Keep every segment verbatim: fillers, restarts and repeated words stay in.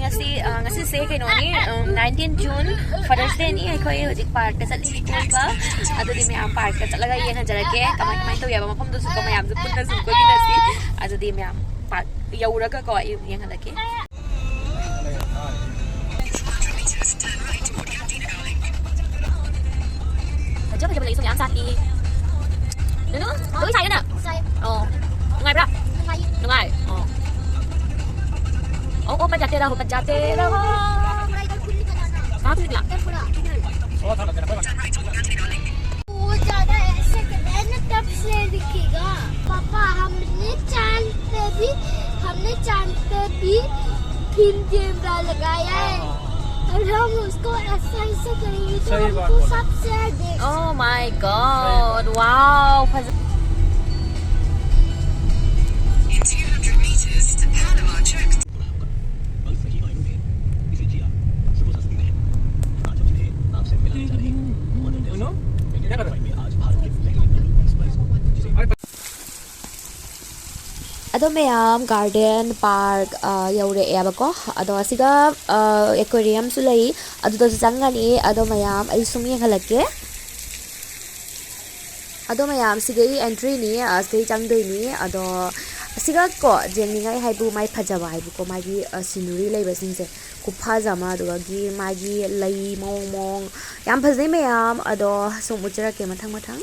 ꯉꯁꯤ, ꯑ, ꯉꯁꯤꯁꯦ ꯀꯩꯅꯣꯅꯤ, ꯎꯝ, nineteen June, Father's Dayꯅꯤ꯫ ꯑꯩꯈꯣꯏ ꯍꯧꯖꯤꯛ ꯄꯥꯔꯛꯇ ꯆꯠꯂꯤ ꯀꯣꯏꯕ꯫ ꯑꯗꯨꯗꯤ ꯃꯌꯥꯝ ꯄꯥꯔꯛꯇ ꯆꯠꯂꯒ ꯌꯦꯡꯍꯟꯖꯔꯛꯀꯦ ꯀꯃꯥꯏ ꯀꯃꯥꯏꯅ ꯇꯧꯒꯦ ꯍꯥꯏꯕ ꯃꯐꯝꯗꯨꯁꯨ, ꯀꯣ, ꯃꯌꯥꯝꯁꯨ ꯄꯨꯟꯅ ꯁꯨꯝ ꯀꯣꯏꯃꯤꯟꯅꯁꯤ꯫ ꯑꯗꯨꯗꯤ ꯃꯌꯥꯝ ꯄꯥꯔꯛ ꯌꯧꯔꯒꯀꯣ ꯑꯩ ꯌꯦꯡꯍꯜꯂꯛꯀꯦ꯫ ꯐꯖ ꯐꯖꯕ ꯂꯩꯁꯨ ꯃꯌꯥꯝ ꯁꯥꯠꯂꯤ꯫ ꯅꯨꯅꯨ, ꯂꯣꯏ ꯁꯥꯏꯌꯦ ꯅꯪ? ꯁꯥꯏ꯫ ꯑꯣ꯫ ꯅꯨꯡꯉꯥꯏꯕ꯭ꯔꯥ? ꯅꯨꯡꯉꯥꯏꯌꯦ꯫ ꯅꯨꯡꯉꯥꯏ꯫ ꯑꯣ꯫ ꯑꯣ, ꯑꯣ, ꯄꯠ ꯖꯥꯇꯦ ꯔꯍꯣ, ꯄꯠ ꯖꯥꯇꯦ ꯔꯍꯣ꯫ ꯀꯍꯥ ꯁꯦ ꯅꯤꯀꯂꯥ? वो ज्यादा ऐसे करे ना, तब से दिखेगा। पापा, हमने चांद पे भी, हमने चांद पे भी फिल्म कैमरा लगाया है। और हम उसको ऐसा, ऐसा करेंगे तो सही बात हमको बोला। सबसे देख Oh my God, wow, फज- ꯑꯗꯣ ꯃꯌꯥꯝ, garden park, ꯑ, ꯌꯧꯔꯛꯑꯦꯕꯀꯣ꯫ ꯑꯗꯣ ꯑꯁꯤꯒ, ꯑ, aquariumꯁꯨ ꯂꯩ, ꯑꯗꯨꯗꯁꯨ ꯆꯪꯒꯅꯤ꯫ ꯑꯗꯣ ꯃꯌꯥꯝ, ꯑꯩ ꯁꯨꯝ ꯌꯦꯡꯍꯜꯂꯛꯀꯦ꯫ ꯑꯗꯣ ꯃꯌꯥꯝ, ꯁꯤꯗꯩ entryꯅꯤ, ꯑ, ꯁꯤꯗꯩ ꯆꯪꯗꯣꯏꯅꯤ꯫ ꯑꯗꯣ ꯑꯁꯤꯒ ꯀꯣ, ꯌꯦꯡꯅꯤꯡꯉꯥꯏ ꯍꯥꯏꯕꯨ ꯃꯥꯏ ꯐꯖꯕ ꯍꯥꯏꯕꯨꯀꯣ, ꯃꯥꯒꯤ, ꯑ, scenery ꯂꯩꯕꯁꯤꯡꯁꯦ ꯈꯨꯐꯖ ꯑꯃ, ꯑꯗꯨꯗꯒꯤ ꯃꯥꯒꯤ ꯂꯩ ꯃꯑꯣꯡ ꯃꯑꯣꯡ ꯌꯥꯝ ꯐꯖꯩ ꯃꯌꯥꯝ꯫ ꯑꯗꯣ ꯁꯨꯝ ꯎꯠꯆꯔꯛꯀꯦ ꯃꯊꯪ ꯃꯊꯪ꯫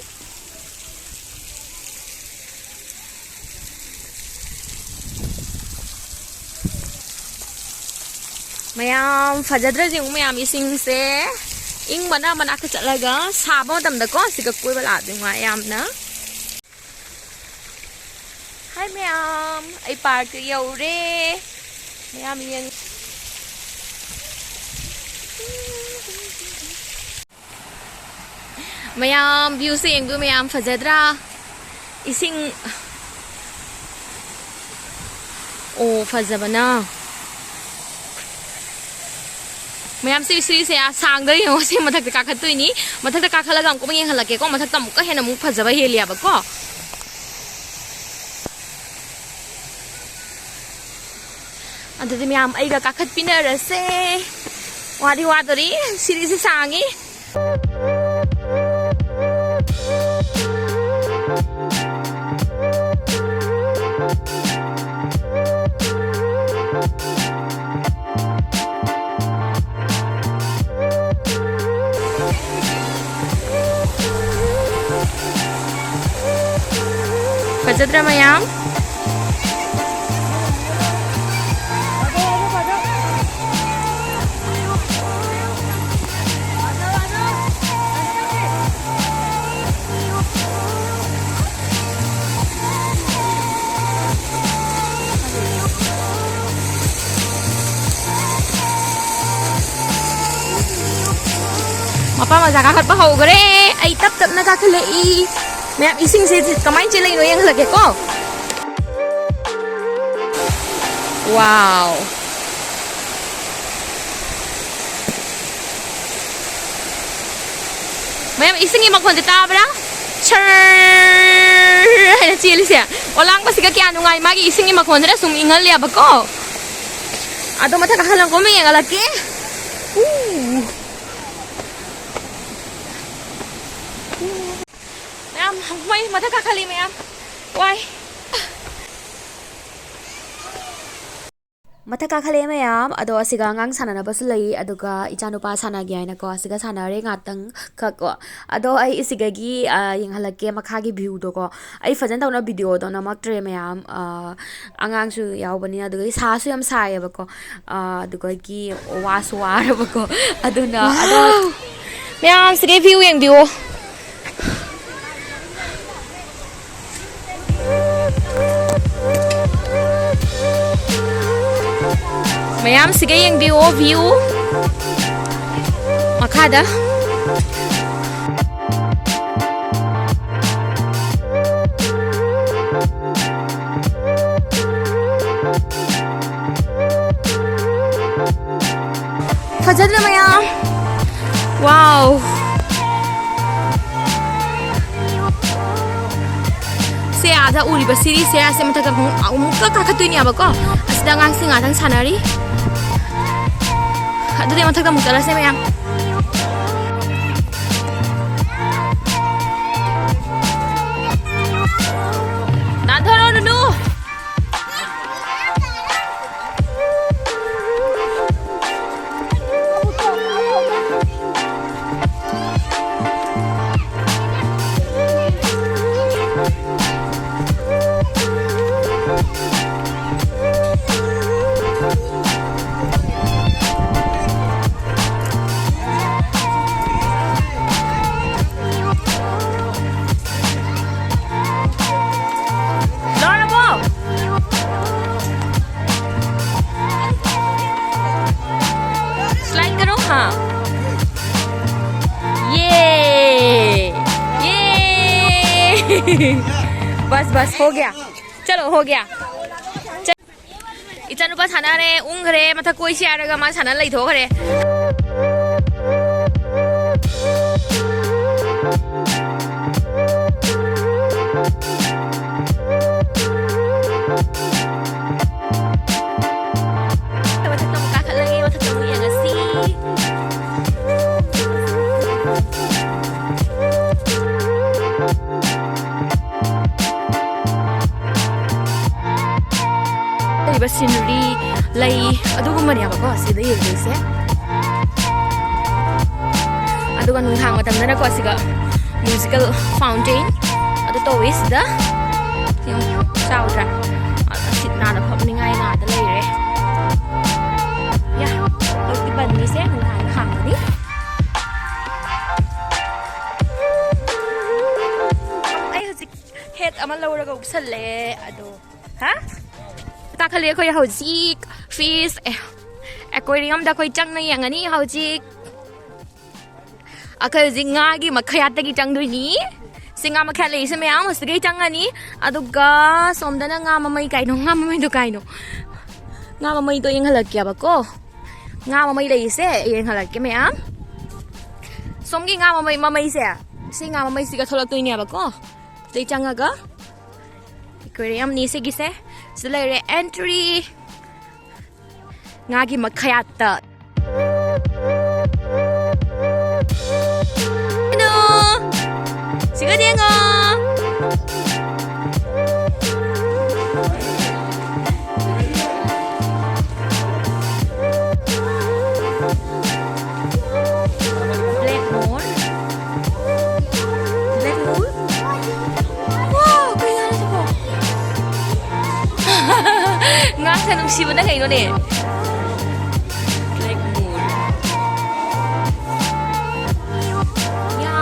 ꯃꯌꯥꯝ ꯐꯖꯗ꯭ꯔꯗꯤ ꯑꯃꯨꯛ ꯃꯌꯥꯝ ꯏꯁꯤꯡꯁꯦ ꯏꯪꯕꯅ ꯃꯅꯥꯛꯇ ꯆꯠꯂꯒ ꯁꯥꯕ ꯃꯇꯝꯗꯀꯣ ꯁꯤꯒ ꯀꯣꯏꯕ ꯂꯥꯛꯑꯗꯤ ꯅꯨꯡꯉꯥꯏ ꯌꯥꯝꯅ꯫ ꯍꯥꯏ ꯃꯌꯥꯝ, ꯑꯩ ꯄꯥꯔꯛꯇ ꯌꯧꯔꯦ꯫ ꯃꯌꯥꯝ ꯌꯦꯡ ꯃꯌꯥꯝ viewꯁꯦ ꯌꯦꯡꯕꯤꯌꯨ ꯃꯌꯥꯝ, ꯐꯖꯗ꯭ꯔꯥ? ꯏꯁꯤꯡ, ꯑꯣ, ꯐꯖꯕꯅ꯫ ꯃꯌꯥꯝ, ꯁꯤ ꯁꯤꯔꯤꯁꯦ ꯑꯁꯥꯡꯗ ꯌꯦꯡꯉꯣ, ꯁꯤ ꯃꯊꯛꯇ ꯀꯥꯈꯠꯇꯣꯏꯅꯤ꯫ ꯃꯊꯛꯇ ꯀꯥꯈꯠꯂꯒ ꯑꯃꯨꯛꯀ ꯑꯃꯨꯛ ꯌꯦꯡꯍꯜꯂꯛꯀꯦꯀꯣ꯫ ꯃꯊꯛꯇ ꯑꯃꯨꯛꯀ ꯍꯦꯟꯅ ꯑꯃꯨꯛ ꯐꯖꯕ ꯍꯦꯜꯂꯤꯑꯕꯀꯣ꯫ ꯑꯗꯨꯗꯤ ꯃꯌꯥꯝ ꯑꯩꯒ ꯀꯥꯈꯠꯄꯤꯅꯔꯁꯦ꯫ ꯋꯥꯗꯤ ꯋꯥꯗꯣꯔꯤ, ꯁꯤꯔꯤꯁꯦ ꯁꯥꯡꯉꯤ꯫ ꯐꯖꯗ꯭ꯔꯥ ꯃꯌꯥꯝ? ꯃꯄꯥ ꯃꯆꯥ ꯀꯥꯈꯠꯄ ꯍꯧꯈ꯭ꯔꯦ꯫ ꯑꯩ ꯇꯞ ꯇꯞꯅ ꯀꯥꯈꯠꯂꯛꯏ꯫ ꯃꯌꯥꯝ, ꯏꯁꯤꯡꯁꯦ ꯀꯃꯥꯏꯅ ꯆꯦꯜꯂꯛꯏꯅꯣ ꯌꯦꯡꯍꯜꯂꯛꯀꯦꯀꯣ꯫ ꯋꯥꯎ꯫ ꯃꯌꯥꯝ, ꯏꯁꯤꯡꯒꯤ ꯃꯈꯣꯟꯁꯦ ꯇꯥꯕ꯭ꯔꯥ? ꯁꯔ ꯍꯥꯏꯅ ꯆꯦꯜꯂꯤꯁꯦ꯫ ꯑꯣꯂꯥꯡꯕꯁꯤꯒ ꯀꯌꯥ ꯅꯨꯡꯉꯥꯏ, ꯃꯥꯒꯤ ꯏꯁꯤꯡꯒꯤ ꯃꯈꯣꯟꯁꯤꯅ ꯁꯨꯝ ꯏꯪꯍꯜꯂꯦꯕꯀꯣ꯫ ꯑꯗꯣ ꯃꯊꯛ ꯀꯥꯈꯠꯂꯒ ꯀꯨꯝꯃ ꯌꯦꯡꯍꯜꯂꯛꯀꯦ꯫ ꯎ꯫ ꯃꯌꯥꯝ, ꯃꯩ ꯃꯊꯛ ꯀꯥꯈꯠꯂꯤ ꯃꯌꯥꯝ꯫ ꯋꯥꯏ꯫ ꯃꯊꯛ ꯀꯥꯈꯠꯂꯛꯑꯦ ꯃꯌꯥꯝ꯫ ꯑꯗꯣ ꯑꯁꯤꯒ ꯑꯉꯥꯡ ꯁꯥꯟꯅꯅꯕꯁꯨ ꯂꯩ, ꯑꯗꯨꯒ ꯏꯆꯥꯅꯨꯄꯥ ꯁꯥꯟꯅꯒꯦ ꯍꯥꯏꯅꯀꯣ, ꯑꯁꯤꯒ ꯁꯥꯟꯅꯔꯦ ꯉꯥꯛꯇꯪ ꯈꯛ ꯀꯣ꯫ ꯑꯗꯣ ꯑꯩ ꯁꯤꯗꯒꯤ, ꯑ, ꯌꯦꯡꯍꯜꯂꯛꯀꯦ ꯃꯈꯥꯒꯤ view ꯗꯣ ꯀꯣ꯫ ꯑꯩ ꯐꯖꯅ ꯇꯧꯅ video ꯗꯣ ꯅꯝꯃꯛꯇ꯭ꯔꯦ ꯃꯌꯥꯝ, ꯑ, ꯑꯉꯥꯡꯁꯨ ꯌꯥꯎꯕꯅꯤꯅ, ꯑꯗꯨꯒ ꯁꯥꯁꯨ ꯌꯥꯝ ꯁꯥꯏꯌꯦꯕꯀꯣ, ꯑ, ꯑꯗꯨꯒ ꯒꯤ ꯋꯥꯁꯨ ꯋꯥꯔꯕꯀꯣ꯫ ꯑꯗꯨꯅ, ꯑꯗꯣ ꯃꯌꯥꯝ ꯁꯤꯒꯤ view ꯌꯦꯡꯕꯤꯌꯣ꯫ ꯃꯌꯥꯝ ꯁꯤꯒ ꯌꯦꯡꯕꯤꯌꯣ, view ꯃꯈꯥꯗ꯫ ꯐꯖꯗ꯭ꯔꯥ ꯃꯌꯥꯝ? Wow! ꯁꯦ ꯑꯥ ꯁꯤꯗ ꯎꯔꯤꯕ ꯁꯤꯔꯤꯁꯦ, ꯑꯁꯤ ꯃꯊꯛꯇ ꯑꯃꯨꯛ, ꯑꯃꯨꯛꯀ ꯀꯥꯈꯠꯇꯣꯏꯅꯦꯕꯀꯣ꯫ ꯑꯁꯤꯗ ꯑꯉꯥꯡꯁꯤꯡ ꯉꯥꯛꯇꯪ ꯁꯥꯟꯅꯔꯤ꯫ ꯑꯗꯨꯗꯤ ꯃꯊꯛꯇ ꯑꯃꯨꯛ ꯆꯠꯂꯁꯦ, ꯃꯌꯥꯝ꯫ ꯅꯥꯟꯊꯔꯣ, ꯅꯨꯅꯨ꯫ ꯂꯣꯏꯔꯕꯣ? Slide करो, हाँ। ये, ये। बस, बस, हो गया। चलो, हो गया। चल। ꯏꯆꯥꯅꯨꯄꯥ ꯁꯥꯟꯅꯔꯦ, ꯎꯪꯈ꯭ꯔꯦ, ꯃꯊꯛ ꯀꯣꯏꯁꯤ ꯍꯥꯏꯔꯒ ꯃꯥ ꯁꯥꯟꯅ ꯂꯩꯊꯣꯛꯈ꯭ꯔꯦ꯫ ꯃꯊꯛꯇ ꯑꯃꯨꯛ ꯀꯥꯈꯠꯂꯒꯦ, ꯃꯊꯛꯇ ꯑꯃꯨꯛ ꯌꯦꯡꯉꯁꯤ꯫ ꯂꯩꯔꯤꯕ scenery, ꯂꯩ, ꯑꯗꯨꯒꯨꯝꯕꯅꯦꯕꯀꯣ ꯁꯤꯗ ꯌꯦꯡꯗꯣꯏꯁꯦ꯫ ꯑꯗꯨꯒ ꯅꯨꯡꯗꯥꯡ ꯃꯇꯝꯗꯅꯀꯣ ꯁꯤꯒ musical fountain ꯑꯗꯨ ꯇꯧꯋꯤ ꯁꯤꯗ꯫ ꯌꯦꯡꯉꯨ, ꯆꯥꯎꯗ꯭ꯔꯥ? ꯑ, ꯁꯤꯠ ꯅꯥꯟꯅ ꯐꯝꯅꯤꯡꯉꯥꯏ ꯉꯥꯛꯇ ꯂꯩꯔꯦ꯫ ꯌꯥ, ꯍꯧꯖꯤꯛꯇꯤ ꯕꯟ ꯅꯨꯃꯤꯠꯁꯦ ꯅꯨꯡꯗꯥꯡꯗ ꯍꯥꯡꯒꯅꯤ꯫ ꯑꯩ ꯍꯧꯖꯤꯛ hat ꯑꯃ ꯂꯧꯔꯒ ꯎꯞꯁꯜꯂꯦ꯫ ꯑꯗꯣ, ꯍꯥ? ꯀꯥꯈꯠꯂꯦ ꯑꯩꯈꯣꯏ ꯍꯧꯖꯤꯛ fish, ꯑꯦ, aquariumꯗ ꯑꯩꯈꯣꯏ ꯆꯪꯅ ꯌꯦꯡꯉꯅꯤ ꯍꯧꯖꯤꯛ꯫ ꯑꯩꯈꯣꯏ ꯍꯧꯖꯤꯛ ꯉꯥꯒꯤ ꯃꯈꯌꯥꯠꯇꯒꯤ ꯆꯪꯗꯣꯏꯅꯤ꯫ ꯁꯤ ꯉꯥ ꯃꯈꯌꯥꯠ ꯂꯩꯔꯤꯁꯦ ꯃꯌꯥꯝ ꯑꯁꯤꯗꯒꯤ ꯆꯪꯉꯅꯤ꯫ ꯑꯗꯨꯒ ꯁꯣꯝꯗꯅ ꯉꯥ ꯃꯃꯩ ꯀꯥꯏꯅꯣ? ꯉꯥ ꯃꯃꯩꯗꯣ ꯀꯥꯏꯅꯣ? ꯉꯥ ꯃꯃꯩꯗꯣ ꯌꯦꯡꯍꯜꯂꯛꯀꯦꯕꯀꯣ꯫ ꯉꯥ ꯃꯃꯩ ꯂꯩꯔꯤꯁꯦ ꯌꯦꯡꯍꯜꯂꯛꯀꯦ ꯃꯌꯥꯝ꯫ ꯁꯣꯝꯒꯤ ꯉꯥ ꯃꯃꯩ, ꯃꯃꯩꯁꯦ, ꯁꯤ ꯉꯥ ꯃꯃꯩꯁꯤꯒ ꯊꯣꯛꯂꯛꯇꯣꯏꯅꯦꯕꯀꯣ꯫ ꯁꯤꯗꯩ ꯆꯪꯉꯒ Aquarium ꯅꯤ ꯁꯤꯒꯤꯁꯦ꯫ ꯁꯤꯗ ꯂꯩꯔꯦ entry꯫ ꯉꯥꯒꯤ ꯃꯈꯌꯥꯠꯇ꯫ ꯀꯩꯅꯣ? ꯁꯤꯒꯗꯤ ꯌꯦꯡꯉꯣ꯫ Black moon. Black moon? Wow, ꯀꯩꯅꯣ ꯍꯥꯏꯁꯤꯕꯣ? ꯉꯥꯁꯦ ꯅꯨꯡꯁꯤꯕꯅ ꯀꯩꯅꯣꯅꯦ? Black moon. ꯌꯥ꯫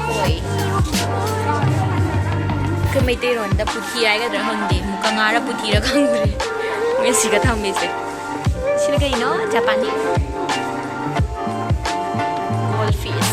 ꯍꯣꯏ꯫ ꯑꯩꯈꯣꯏ ꯃꯩꯇꯩꯔꯣꯟꯗ ꯄꯨꯊꯤ ꯍꯥꯏꯒꯗ꯭ꯔꯥ ꯈꯪꯗꯦ, ꯃꯨꯀ ꯉꯥꯔ ꯄꯨꯊꯤꯔ ꯈꯪꯗ꯭ꯔꯦ꯫ ꯃꯣꯏ ꯁꯤꯒ ꯊꯝꯃꯤꯁꯦ꯫ ꯁꯤꯅ ꯀꯩꯅꯣ? ꯖꯄꯥꯅꯤ? Gold fish.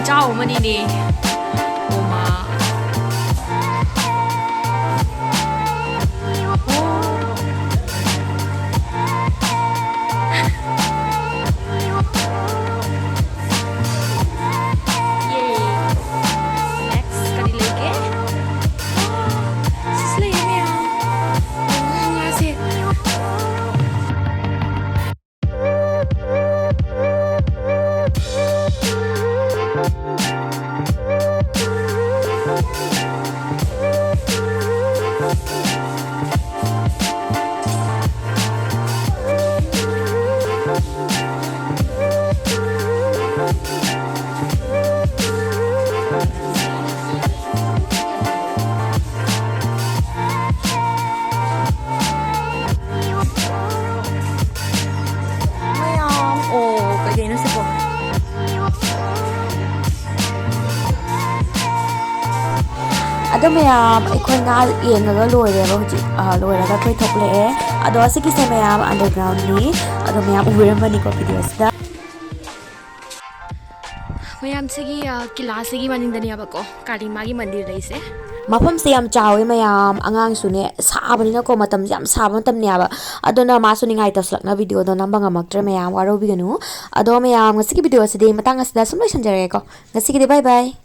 ꯆꯥꯎ ꯑꯃꯅꯤꯅꯦ꯫ ꯑꯣꯃꯥ꯫ ꯌꯦ꯫ Next ꯀꯔꯤ ꯂꯩꯒꯦ? ꯁꯤꯁ ꯂꯩꯌꯦ ꯃꯌꯥꯝ꯫ ꯉꯥꯁꯦ꯫ ꯃꯌꯥꯝ, ꯑꯣ, ꯀꯩꯗꯩꯅꯣ ꯁꯤꯕꯣ? ꯑꯗꯣ ꯃꯌꯥꯝ, ꯑꯩꯈꯣꯏ ꯉꯥ ꯌꯦꯡꯉꯒ ꯂꯣꯏꯔꯦꯕ ꯍꯧꯖꯤꯛ꯫ ꯑ, ꯂꯣꯏꯔꯒ ꯑꯩꯈꯣꯏ ꯊꯣꯛꯂꯛꯑꯦ꯫ ꯑꯗꯣ ꯑꯁꯤꯒꯤꯁꯦ ꯃꯌꯥꯝ undergroundꯅꯤ꯫ ꯑꯗꯣ ꯃꯌꯥꯝ ꯎꯔꯝꯃꯅꯤꯀꯣ videoꯁꯤꯗ꯫ ꯃꯌꯥꯝꯁꯤꯒꯤ, ꯑ, ꯀꯤꯂꯥꯁꯤꯒꯤ ꯃꯅꯤꯡꯗꯅꯦꯕꯀꯣ ꯀꯥꯂꯤ ꯃꯥꯒꯤ ꯃꯟꯗꯤꯔ ꯂꯩꯁꯦ꯫ ꯃꯐꯝꯁꯦ ꯌꯥꯝ ꯆꯥꯎꯋꯦ ꯃꯌꯥꯝ, ꯑꯉꯥꯡꯁꯨꯅꯦ ꯁꯥꯕꯅꯤꯅꯀꯣ, ꯃꯇꯝꯁꯦ ꯌꯥꯝ ꯁꯥꯕ ꯃꯇꯝꯅꯦꯕ, ꯑꯗꯨꯅ ꯃꯥꯁꯨ ꯅꯤꯡꯉꯥꯏ ꯇꯧꯁꯜꯂꯛꯅ videoꯗꯣ ꯅꯝꯕ ꯉꯝꯃꯛꯇ꯭ꯔꯦ ꯃꯌꯥꯝ, ꯋꯥꯔꯧꯕꯤꯒꯅꯨ꯫ ꯑꯗꯣ ꯃꯌꯥꯝ ꯉꯁꯤꯒꯤ videoꯁꯤꯗꯤ ꯃꯇꯥꯡ ꯑꯁꯤꯗ ꯁꯨꯝ ꯂꯣꯏꯁꯟꯖꯔꯒꯦꯀꯣ, ꯉꯁꯤꯒꯤꯗꯤ bye bye꯫